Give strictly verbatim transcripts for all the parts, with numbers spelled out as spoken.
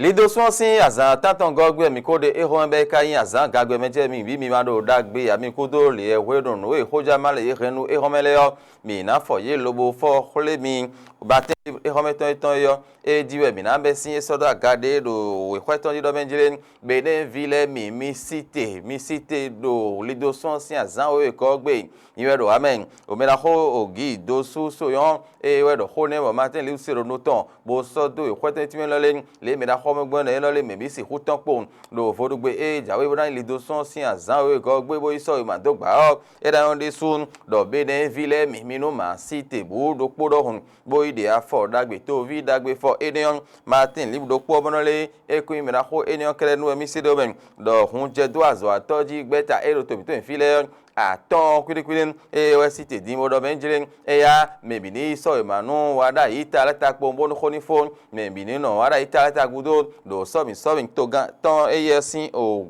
Lido sún ɔ́ sín azǎn tántɔn gɔ́ gbe mǐ ko ɖe éhɔ́mɛ bɔ é ka nyí azǎn gagbɛ mɛ jɛ mi bǐ mi ma ɖo ɖagbe ǎ mi kúdó lě e hwenu nǔ e xójá ma lě e hɛn nú éhɔ́mɛ lɛ́ɛ ɔ́, mǐ ná fɔ yě lobo fɔ xwlé mi. Batɛ́n éhɔ́mɛ tɔn e tɔn é ɔ́, é jí wɛ mǐ ná bɛ́ sín é sɔ́ dó aga ɖé ɖo wěxwɛ́ tɔn jí ɖɔ mɛ jlé. Benɛ́ ví lɛ́ɛ mi, mi sí te, mi sí te ɖo lido sún ɔ́ sín azǎn wěwé kɔ́ ɔ́ gbe. Nyi wɛ ɖo amɛ. Omɛ ná xó ògǐ dó sú soyɔ́n, eye wɛ ɖɔ xó nɛ́ bɔ Matín Liwuselo nɔ tɔn, bó sɔ́ dó wěxwɛ́ tɛ́ntin mɛ lɔ lé, lě e mɛ ɖaxó ɔ́ mɛ gbɔn nɔ élɔ́ lé mɛ bǐ sixú tɔ́n kpowun ɖo vodúgbe ée jǎwe bó ná nyi lido sɔ́ sín azǎn wěwé gɔ́ gbé bó yi sɔ́ wěma dó gbǎ ɔ́. É ná nyɔ́ ɖésú ɖɔ Benɛ́ ví lɛ́ɛ mi, mi nú mǎ sí te bǔ ɖokpó ɖɔhun, bó yi ɖe afɔ ɖagbe tóví ɖagbe fɔ énɛ́ ɔ́. Matín Liwu ɖokpó ɔ́ bó nɔ lé, é kún nyí mɛ ɖaxó énɛ́ ɔ́ kɛ́ɖɛ́ nú wɛ mì se ɖó mɛ, ɖɔ hun jɛ dó azɔ̌watɔ́ jí gbɛ́ta é ɖo to mǐtɔn fí lɛ́ɛ ɔ́, atɔ́ɔ́n kwíɖíkwíɖí, ée wɛ sí te din bó ɖɔ mɛ jlé. Éyá, mɛ bǐ ní yi sɔ́ wěma nú wa ɖ'ayǐ ta lɛ́ɛ ta kpowun bónú xó ní fó. Mɛ bǐ ní nɔ wa ɖ'ayǐ ta lɛ́ɛ ta gúdo ɖo sɔ́mǐ sɔ́mǐ togán tɔn éyɛ́ sín o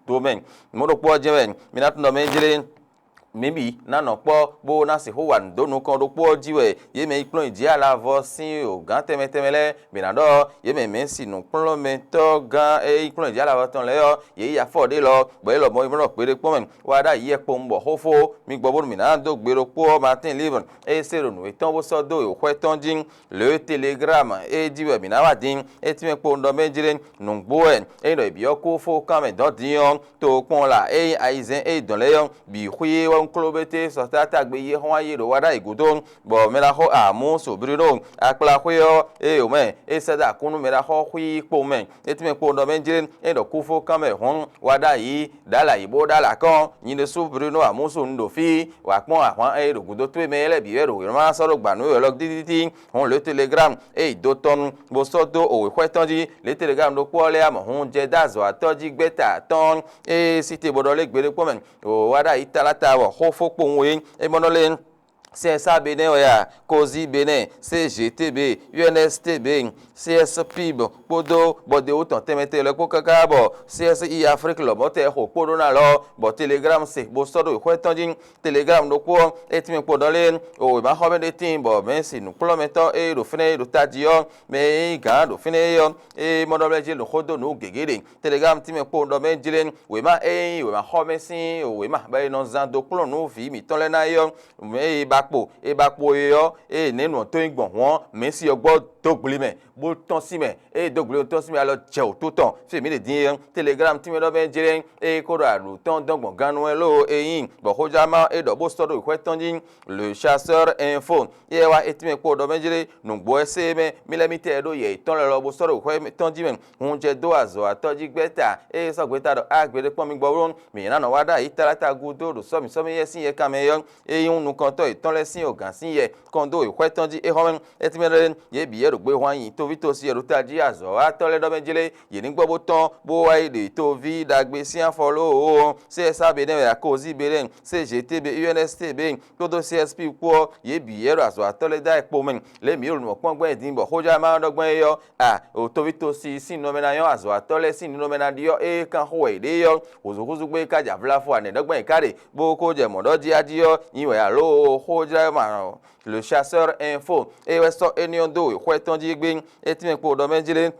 do mɛ. Mɔ̌ ɖokpó ɔ́ jɛ́n wɛ mi ná tunwun ɖɔ mɛ jlé. Mǐ bǐ ná nɔ kpɔ́ bó ná sixú wa nǔ dó nukɔn ɖokpó ɔ́ jí wɛ yě mɛ yi kplɔ́n yi jǐ alavɔ sín o gǎn tɛnmɛ tɛnmɛ lɛ́ɛ. Mǐ ná ɖɔ yě mɛ mɛ̌si nǔkplɔ́nmɛtɔ́ gán e yi kplɔ́n yi jǐ alavɔ tɔn lɛ́ɛ ɔ́, yě yi afɔ ɖé lɔ, bɔ é lɔmɔ̌ yi nɔ kpé ɖé kpɔ́n mɛ, wá ɖ'ayǐ yɛ kpowun bɔ xófó mi gbɔ bónú mǐ ná dó gbe ɖokpó ɔ́ Matín Libre, é se ɖo nǔ yětɔn bó sɔ́ dó wěxwɛ́ tɔn jí. Le Telegram é jí wɛ mǐ ná wá din, é tínmɛ kpowun ɖɔ mɛ jlé. Nǔgbó wɛ é nyí ɖɔ è byɔ́ kúfókan mɛ dɔ̌n din ɔ́, tokpɔnla e nyí ayizɛ́n e dɔn lɛ́ɛ ɔ́ bǐ xwí é wá nkló bété sɔtáta gbe yi e xɔ́n wá yi ɖo wá ɖ'ayǐ gúdo, bɔ mɛɖaxó Amúsu Bruno akplaxwé ɔ́, ée wǒ mɛ é sɛ́ dó akúnnu mɛɖaxó xwí kpowun mɛ. É tínmɛ kpowun ɖɔ mɛ jlé é ɖɔ kúfókan mɛ hɔn wá ɖ'ayǐ ɖó alǎ yǐ bó ɖó alǎ kɔn. Nyi ɖésú Bruno Amúsu un ɖo fí, wǎ kpɔ́n ahwan e ɖo gǔdo towe mɛ é lɛ́ɛ bǐ wɛ ɖo wěma sɔ́ ɖó gbǎ nú we lɔ dídídí. Hɔn lě Telegram e yi do tɔn nu bó sɔ́ dó òwěxwɛ́ tɔn jí. Lě Telegram ɖokpó ɔ́ lɛ́ɛ amɔ̌ hun jɛ dó azɔ̌watɔ́ jí gbɛ́ta tɔn e sí te bó ɖɔ lé gbeɖé kpɔ́n mɛ. Wǒ wá ɖ'ayǐ taláta wɔ xó fó kpowun é é mɔ nɔ lé. C S A Bénin wɛ a, Kozi Bénin, C G T B, U N S T B, C S P B kpódó bɔdewú tɔn tɛnmɛ tɛnmɛ lɛ́ɛ kpó káká bɔ C S I Afrique lɔmɔ̌ tɛ xo kpó ɖó ná lɔ, bɔ Telegram se bó sɔ́ ɖo xwɛ tɔn jí. Telegram ɖokpó ɔ́, é tínmɛ kpɔ́n ɖɔ lé, o wěmaxɔmɛ ɖé tíin bɔ mɛ̌si nǔkplɔ́mɛtɔ́ e ɖo fínɛ́ é ɖo tají ɔ́, mɛ e nyí gǎn ɖo fínɛ́ é ɔ́, é mɔ ɖɔ lɛ́ jí ɖo xó dó nǔ gěgé ɖe. Telegram tínmɛ kpó ɖɔ mɛ jlé wěma e nyí wěmaxɔmɛ sín wěma bɔ è nɔ zán dó kplɔ́n nǔ vǐ mǐtɔn lɛ́ɛ ná é ɔ́, mɛ e ba kpo e ba kpo e ɔ́, eye nɛ̌ nǔ ɔ́ tó nyí gbɔn hǔn ɔ́, mɛ̌si ɔ́ gbɔ dó gbli mɛ, bó tɔ́n sín mɛ, eye dó gbli ɔ́ tɔ́n sín mɛ alɔ jɛ wǔtu tɔn. Fí mǐ ɖe din é, Telegram tínmɛ ɖɔ mɛ jlé, eye kó ɖo aɖǔ tɔn dɔn gbɔn gannú wɛ lóo é nyí, bɔ xójánma e ɖɔ bó sɔ́ ɖo wěxwɛ́ tɔn jí. Le Chasseur Info, é wá é tínmɛ kpó ɖɔ mɛ jlé, nǔgbó wɛ sé mɛ, mí lɛ́ mítɛɛ ɖó yɛ yětɔn lɛ́ɛ lɔ bó sɔ́ ɖo wěxwɛ́ tɔn jí mɛ. Hun jɛ dó azɔ̌watɔ́ jí gbɛ́ta, ée sɔ́ gbeta ɖɔ á gbeɖé kpɔ́n mi gbɔ bló, mǐ ná nɔ wá ɖ'ayǐ taláta gúdo ɖo sɔ́mǐ sɔ́mǐ yɛ sín yɛ kanmɛ é ɔ́, é nyí nukɔntɔ́ yětɔn lɛ́ɛ sín ogǎn sín yɛ kɔn dó wěxwɛ́ tɔn jí é xɔ́mɛ. É tínmɛ ɖɔ yě bǐ yɛ ɖo gbehwan nyi toví tosi yɛ ɖo tají azɔ̌watɔ́ lɛ́ɛ ɖɔ mɛ jlé, yě ní gbɔ bó tɔ́n bó wá yi ɖe toví ɖagbe sín afɔ lóo. C S A Bénin wɛ a, Kozi Bénin, C G T B, U N S T B kpódó C S P kpó ɔ́, yě bǐ yɛ ɖo azɔ̌watɔ́ lɛ́ɛ dó ayǐ kpo mɛ. Lě mǐ ɖo nǔ ɔ́ kpɔ́n gbɔn din bɔ xójánma ɖɔ gbɔn é ɔ́, a o toví tosi sín nɔmɛ ná nyɔ́ azɔ̌watɔ́ lɛ́ɛ sín ninɔmɛ ná ɖi ɔ́, ée kan xo wɛ yě ɖe é ɔ́, hǔzúhúzú gbé ka jɛ avlafɔ anɛ̌ ɖɔgbɛ́n yě ká ɖe, bó ko jɛ mɔ̌ ɖɔ jí a jí ɔ́, nyi wɛ alo xójánma Le Chasseur Info, é wɛ sɔ́ éní ɔ́ dó wěxwɛ́ tɔn jí gbé. É tínmɛ kpo ɖɔ mɛ jlé.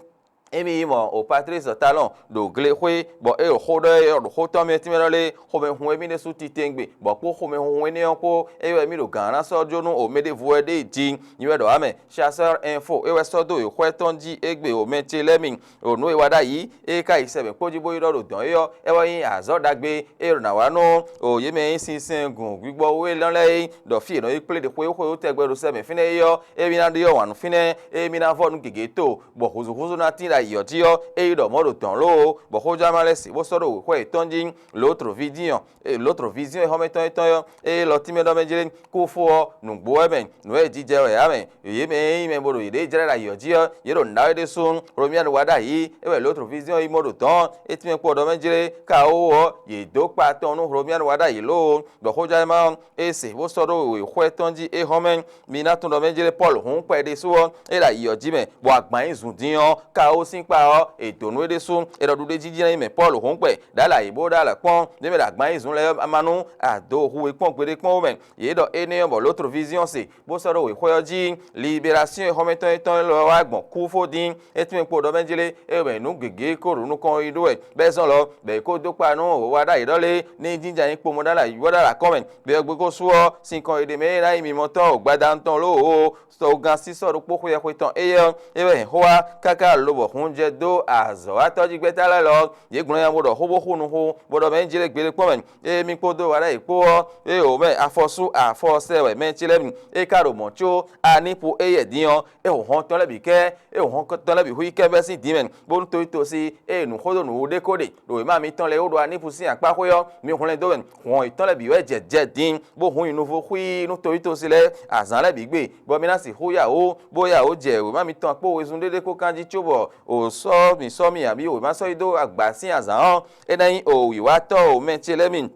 Émí yi mɔ o Patrice Talon ɖo glexwé, bɔ é ɖo xó ɖɔ é ɖo xó tɔn mɛ tínmɛ ɖɔ lé, xomɛhun émí ɖésú titewungbe, bɔ kpó xomɛhunhun énɛ́ ɔ́ kpó, é wɛ émí ɖo gǎn ná sɔ́ jó nú o mɛ ɖěvo wɛ ɖ'é jí. Nyi wɛ ɖɔ ǎ mɛ. Chasseur Info, é wɛ sɔ́ dó wěxwɛ́ tɔn jí égbé o mɛ ce lɛ́ɛ mi. O nǔ e wa ɖ'ayǐ, é ka yi sɛ mɛ kpó jí bó yi ɖɔ ɖo dɔ̌n é ɔ́, é wɛ nyí azɔ̌ ɖagbe e ɖo nǎ wa nú o yě mɛ e nyí sinsɛn gǔn gbígbɔ wú élɔ́ lɛ́ɛ é, ɖɔ fí è nɔ yi kplé ɖe xweyíxweyíxu tɛgbɛ ɖo sɛ mɛ fínɛ́ é ɔ́, émí ná ɖyɔ́ wǎn nú fínɛ́, émí ná vɔ́ nú gěgé to, bɔ hǔzúhúzú ná tín ɖo ayǐ ɔ́ jí ɔ́, é yi ɖɔ mɔ̌ ɖo dɔ̌n lóo, bɔ xójánma lɛ́ɛ se bó sɔ́ ɖo wěxwɛ́ yětɔn jí. L'autre vision, eh, l'autre vision e xɔ́mɛtɔn yětɔn ɔ́, ée lɔ tínmɛ ɖɔ mɛ jlé, kúfó ɔ́, nǔgbó wɛ mɛ, nǔ e jijɛ wɛ ǎ mɛ. Yě mɛ e nyí mɛ bo ɖo yěɖée jlɛ́ ɖo ayǐ ɔ́ jí ɔ́, yě ɖo nǔɖawe ɖésú, Romianu wá ɖ'ayǐ, é wɛ l'autre vision yi mɔ ɖo dɔ̌n, é tínmɛ kpó ɖɔ mɛ jlé, káwó ɔ́, yě dó kpa tɔn nú Romianu wá ɖ'ayǐ lóo, bɔ xójánma ɔ́, é se bó sɔ́ ɖó wěxwɛ́ tɔn jí é hɔn mɛ. Mi ná tunwun ɖɔ mɛ jlé Pɔ́lu hǔn kpɛ ɖésú ɔ́, é ɖo ayǐ ɔ́ jí mɛ, bɔ agban nyí zun dín ɔ́, káwó sín kpa ɔ́, è dǒ nú é ɖésú. È ɖɔ ɖuɖéjínjɛ́n nyí mɛ Pɔ́lu hɔn gbɛ ɖó alǎ yě bó ɖó alǎ kpɔ́n, ɖěmɛ ɖo agban nyi zun lɛ́ɛ ɔ́, ma nú ado hu e kpɔ́n gbeɖé kpɔ́n ó mɛ. Yě ɖɔ énɛ́ ɔ́, bɔ lǒtrɔvíziɔ́n se bó sɔ́ ɖó wěxwé ɔ́ jí. Liberasyɔ́n e xɔ́mɛtɔ́ yětɔn élɔ́ wá gbɔn kú fó dín. É tínmɛ kpo ɖɔ mɛ jlé, é mɛ nǔ gěgé ko ɖo nukɔn yi ɖó wɛ, bɔ é zɔ́n lɔ, bɔ è ko dó kpa nú wěwa ɖ'ayǐ ɖɔ lé ní jínjɔ́n ayǐ kpomɔ ɖó alǎ yíwɔ ɖó alǎ kɔn mɛ. Bɔ é gbe ko sú ɔ́, sinkɔn e ɖ'é mɛ é ná nyí mimɔtɔn o gbadanu tɔn lóō. Togán sísɔ́ ɖokpó xweyɛxwe tɔn éyɛ́ ɔ́, é wɛ hɛn xó wá káká lobɔ hun jɛ dó azɔ̌watɔ́ jí gbɛ́ta lɛ́ɛ lɔ, yě glɔ́n nya bó ɖɔ xó bó xú nuxú, bó ɖɔ mɛ jlé gbeɖé kpɔ́n mɛ. Ée mì kpódó wa ɖ'ayǐ kpó ɔ́, ée wǒ mɛ afɔ sú afɔ sɛ wɛ mɛ ce lɛ́ɛ mi. É ka ɖo mɔ̌ có Anípu éyɛ́ din ɔ́, é xo hɔn tɔn lɛ́ɛ bǐ kɛ́, é xo hɔn tɔn lɛ́ɛ bǐ xwí kɛ́ bɛ́ sín din mɛ, bónú toyíto sí ée nǔxó ɖo nǔ ɖé ko ɖe ɖo wěma mitɔn lɛ́ɛ wú ɖo Anípu sín akpáxwé ɔ́, mi hwlɛ́n dó wɛ hɔn yětɔn lɛ́ɛ bǐ wɛ jɛ jɛ din, bó hun nyi nuvo xwíí nú toyíto sí lɛ́ɛ azǎn lɛ́ɛ bǐ gbe, bɔ mi ná sixú ya wǔ, bó ya wǔ jɛ wěma mitɔn kpó wezun ɖé ɖé kpó kanjí cóbɔ o sɔ́ mì sɔ́ mì abǐ wěma sɔ́ yi dó agba sín azǎn ɔ́, é ná nyí o wǐwatɔ́ o mɛ ce lɛ́ɛ mi.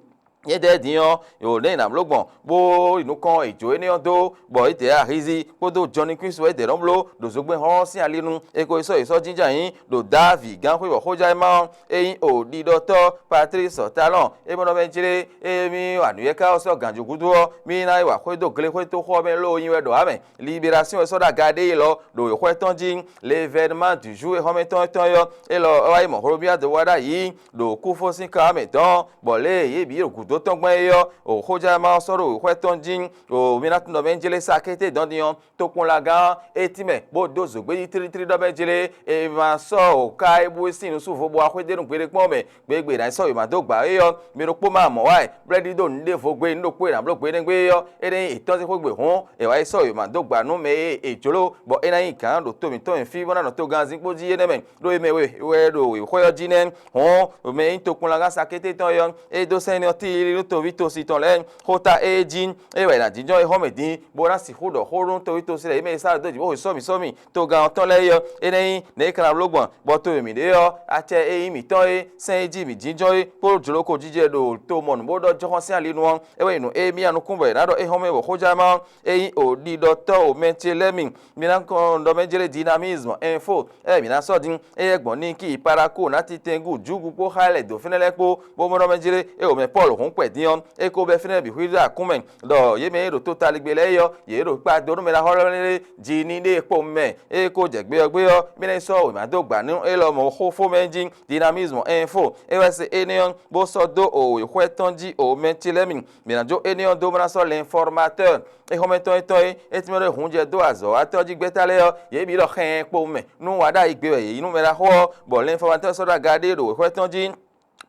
Nyɛ́dɛ́ din ɔ́, yǒ nɛ́ nǎ bló gbɔn, bó yi nukɔn è jǒ énɛ́ ɔ́ dó, bɔ é dɛ ahízí kpódó Jɔnní Kwísu wɛ é dɛ nɔ́ bló ɖo zogbɛ́n ɔ́ sín ali nu. È ko yi sɔ́ yě sɔ́ jínjɔ́n ayǐ ɖo Dávi gánxwé wɔ̌xójányi má ɔ́, é nyí o ɖiɖɔtɔ́ Patlísi Talɔn, é mɔ nɔ mɛ jlé, émí wa nǔyɛ́ká ɔ́ sɔ́ gǎnjogúdo ɔ́, mí ná yi wa xwedó glexwétoxo ɔ́ mɛ lóo nyi wɛ ɖɔ ǎ mɛ. Libérasyɔ́n wɛ sɔ́ ɖó aga ɖé élɔ́ ɖo wěxwɛ́ tɔn jí. L'événement du jour e xɔ́mɛtɔn tɔn ɔ́, élɔ́ ɔ́ wá yi mɔ Hlobíado wá ɖ'ayǐ ɖo kúfó sín ka ɔ́ mɛ dɔn, bɔ lě e yě bǐ ɖo gǔdo tɔn gbɔn é ɔ́, o xójánma ɔ́ sɔ́ ɖo wěxwɛ́ tɔn jí, o mi ná tunɔ mɛ jlé sakété dɔn din ɔ́, tokpɔnlagán ɔ́, é tínmɛ bó dó zǒgbéjí tlítlí ɖɔ mɛ jlé, è ma sɔ́ o ká é bú é sín nusúvo bó wá xwedó nú gbeɖé kpɔ́n mɛ. Gběgbě ná yi sɔ́ wěma dó gbǎ é ɔ́, mi ɖokpó ma mɔ̌ wá ɛ, blɛ́ ɖidó nǔɖévo gbe nǔ ɖokpó e nǎ bló gbeɖégbé é ɔ́, é ɖé nyí yětɔn sín xwé gbe hɔ́n, è wǎ yi sɔ́ wěma dó gbǎ nú mɛ e è jló, bɔ é ná nyí gǎn ɖo to mǐtɔn mɛ fí bó ná nɔ togannzínkpo jí énɛ́ mɛ, ɖó é mɛ we wɛ ɖo wěxwɛ́ ɔ́ jí nɛ́. Hɔ̌n, mɛ e nyí tokpɔnlagán sakété tɔn é ɔ́, é dó sɛ́n énɛ́ ɔ́ tlílí nú toví tosi tɔn lɛ́ɛ. Xó ta ée jí é wɛ è nǎ jínjɔ́n é xɔ́ mɛ din, bó ná sixú ɖɔ xó nú toví tosi lɛ́ɛ, yě mɛ e sá dó jǐ bó xwe sɔ́mǐ sɔ́mǐ togán ɔ́ tɔn lɛ́ɛ é ɔ́, énɛ́ nyí nɛ̌ é ka ná bló gbɔn, bɔ to e mǐ ɖe ɔ́, acɛ e nyí mǐtɔn é, sɛ́n e jí mǐ jínjɔ́n é, kpó jlǒ ko jijɛ ɖo to mɔ nǔ bó ɖɔ jɔ́xɔ́n sín ali nu ɔ́, é wɛ nyí nǔ e mì ya nukún bɔ è nǎ ɖɔ é xɔ́mɛ bɔ xójánma ɔ́, é nyí o ɖiɖɔtɔ́ o mɛ ce lɛ́ɛ mi. Mi ná kɔn ɖɔ mɛ jlé dynamisme info, ɛ mǐ ná sɔ́ din, éyɛ́ gbɔn Niki Parako ná titɛngu jǔgu kpó xá lɛ́ dǒ fínɛ́ lɛ́ɛ kpó, bó mɔ ɖɔ mɛ jlé, é o mɛ Pɔ́lu hɔn kpɛ din ɔ́, é ko bɛ́ fínɛ́ bǐ xwíɖó akún mɛ, ɖɔ yě mɛ e ɖo totaligbé lɛ́ɛ é ɔ́, yě ɖo kpa dó nú mɛ ɖaxó lɛ́ɛ jí ní ɖe kpowun mɛ, é ko jɛ gbé ɔ́ gbé ɔ́, mí ná yi sɔ́ wěma dó gbǎ nú élɔ́ mɔ xófó mɛ jí, dynamisme info, é wɛ se énɛ́ ɔ́, bó sɔ́ dó o wěxwɛ́ tɔn jí o mɛ ce lɛ́ɛ mi. Mǐ ná jó énɛ́ ɔ́ dó bó ná sɔ́ l'informateur é xɔ́mɛtɔn étɔn é, é tínmɛ ɖó hun jɛ dó azɔ̌watɔ́ jí gbɛ́ta lɛ́ɛ ɔ́, yě bǐ ɖɔ xɛɛn kpowun mɛ, nú wa ɖ'ayǐ gbe wɛ yě nyí nú mɛ ɖaxó ɔ́, bɔ l'informateur sɔ́ ɖó aga ɖé ɖo wěxwɛ́ tɔn jí.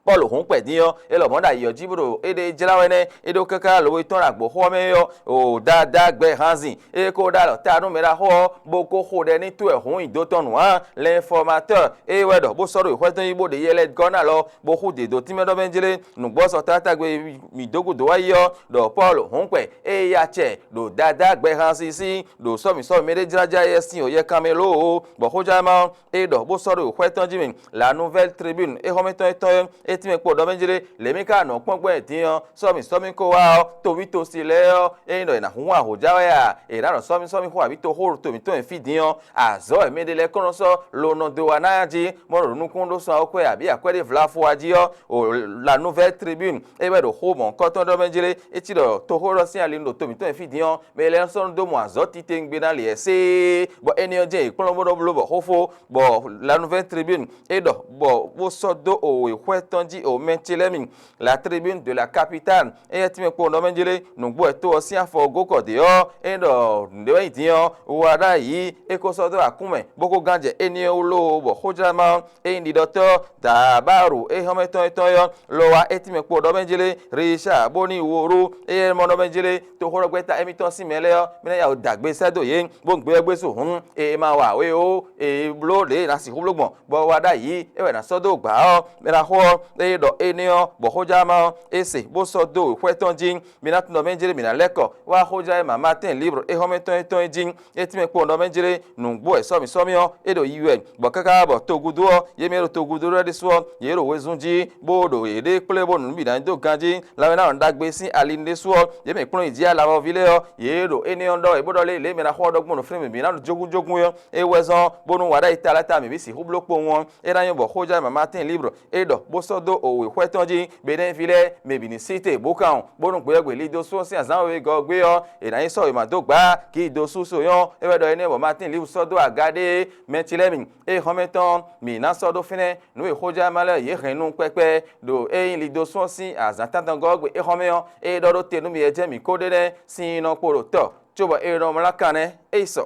Pɔ́lu hɔn kpɛ̌ din ɔ́, é lɔmɔ̌ ɖo ayǐ ɔ́ jí bó ɖo éɖée jlá wɛ nɛ́, é ɖó káká lobo yi tɔ́n ɖo agbǒxó ɔ́ mɛ é ɔ́, o dáadáa gbɛ hanzin, é ko ɖó alɔ ta nú mɛ ɖaxó ɔ́, bó ko xo ɖɛ ní tó wɛ hǔn nyi dó tɔn nǔ ǎ. L'informateur é wɛ ɖɔ bó sɔ́ ɖo wěxwɛ́ tɔn jí bó ɖe yɛ lɛ́ɛ gɔ́ ná lɔ, bó xú dě dó tínmɛ ɖɔ mɛ jlé, nǔgbó sɔ tátágbe mǐ dó gúdo wá yi ɔ́, ɖɔ Pɔ́lu hɔn kpɛ, é yi acɛ ɖo Dadá gbɛhan sísí ɖo sɔ́mǐ sɔ́mǐ mɛ ɖé jlájlá yɛ sín o yɛkan mɛ lóō, bɔ xójánma ɔ́, é ɖɔ bó sɔ́ ɖo xwɛ tɔn jí mɛ. La Nouvelle Tribune é xɔ́mɛtɔn étɔn é, é tínmɛ kpó ɖɔ mɛ jlé, lě mì ka nɔ kpɔ́n gbɔn din ɔ́, sɔ́mǐ sɔ́mǐ ko wá ɔ́, toví tosi lɛ́ɛ ɔ́, ényí ɖɔ è nǎ húnhún ahǒjá wɛ a, è nǎ nɔ sɔ́mǐ sɔ́mǐ xó abǐ toxó ɖo to mǐtɔn e fí din ɔ́, azɔ̌ wɛ mɛ ɖé lɛ́ɛ kɔn nɔ sɔ́ lo nɔ dó wa ná jí, bó nɔ ɖo nukúnnú ɖó sun akwɛ́ abǐ akwɛ́ ɖé vlafo wa jí ɔ́, o La Nouvelle Tribune é wɛ ɖo xó mɔ̌hunkɔtɔn ɖɔ mɛ jlé, é cí ɖɔ toxó ɖɔ sín ali ɖo to mǐtɔn e fí din ɔ́, mɛ lɛ́ɛ sɔ́ nɔ dó mɔ azɔ̌ titewungbe ná lě ɛ séé, bɔ énɛ́ ɔ́ jɛ́n yě kplɔ́n bó ɖɔ bló bɔ xófó, bɔ La Nouvelle Tribune é ɖɔ bɔ bó sɔ́ dó o wěxwɛ́ tɔn jí o mɛ ce lɛ́ɛ mi, La Tribune de la Capitale, éyɛ́ tínmɛ kpowun ɖɔ mɛ jlé, nǔgbó wɛ to ɔ́ sín afɔ gó kɔ dě ɔ́, é ɖɔ nǔɖé wɛ nyí din ɔ́, wa ɖ'ayǐ é ko sɔ́ dó akún mɛ, bó ko gán jɛ énɛ́ ɔ́ wú lóo, bɔ xójlánma ɔ́, é nyí ɖiɖɔtɔ́ Dǎbáru é hɔ́nmɛ tɔn étɔn é ɔ́, lɔ wá é tínmɛ kpo ɖɔ mɛ jlé, Richard bóní wóɖó, éyɛ́ mɔ ɖɔ mɛ jlé, toxóɖɔgbɛ́ta émítɔn sín mɛ lɛ́ɛ ɔ́, mí ná ya wǔ dǎgbé sɛ́ dó yě, bó gbé ɔ́ gbésú hǔn, è ma wa wě ó, è bló lě e è nǎ sixú bló gbɔn, bɔ wa ɖ'ayǐ é wɛ è nǎ sɔ́ dó gbǎ ɔ́, mɛ ná xo ɔ́, ée ɖɔ énɛ́ ɔ́, bɔ xójánma ɔ́, é se, bó sɔ́ dó wěxwɛ́ tɔn jí. Mi ná tunwun ɖɔ mɛ jlé mǐ ná lɛ́ kɔ wá xójánma Matín Libre é xɔ́mɛtɔn étɔn é jí, é tínmɛ kpowun ɖɔ mɛ jlé, nǔgbó wɛ sɔ́mǐ sɔ́mǐ ɔ́, é ɖo yi wɛ, bɔ káká bɔ togúdo ɔ́, yě mɛ e ɖo togúdo lɛ́ɛ ɖésú ɔ́, yě ɖo wezun jí, bó ɖo yěɖée kplé bónú nǔ bǐ ná nyí dó ganjí, lanmɛ ná nɔ ɖagbe sín ali nu ɖésú ɔ́, yě mɛ kplɔ́n yi jí alavɔví lɛ́ɛ ɔ́, yě ɖo énɛ́ ɔ́ ɖɔ wɛ bó ɖɔ lé lě e mɛ ná xo ɔ́ ɖɔ gbɔn ɖo fínɛ́ mǐ ná ɖo jógúnjógún Gun ɔ́, é wɛ zɔ́n bónú wa ɖ'ayǐ taláta mǐ bǐ sixú bló kpowun ɔ́, é ná nyɔ́ bɔ xójá mama tíin líbr é ɖɔ bó sɔ́ dó òwe xwɛ́ tɔn jí, be nɛ́ ví lɛ́ɛ mɛ bǐ ní sí te bó kan o, bónú gbeyɛ́gbě lídó sú ɔ́ sín azǎn wegɔ́ ɔ́ gbé ɔ́, è nǎ nyí sɔ́ wěma dó gbǎ kí yi dó sú so nyɔ́. É wɛ ɖɔ énɛ́ bɔ Matín Liwu sɔ́ dó aga ɖé mɛ Tilɛ́mi, é xɔ́mɛ tɔn mǐ ná sɔ́ ɖó fínɛ́. Nǔ e xójá ma lɛ́ɛ yě hɛn nú kpɛkpɛ ɖo é nyí lídó sú ɔ́ sín azǎn tántɔngɔ́ ɔ́ gbe é xɔ́mɛ ɔ́, é ɖɔ ɖó te nú mi wɛ jɛ́n mǐ kó ɖe nɛ́ sín nɔ kpo ɖo tɔ́, cóbɔ é nɔ mlá kan nɛ́ é yi sɔ.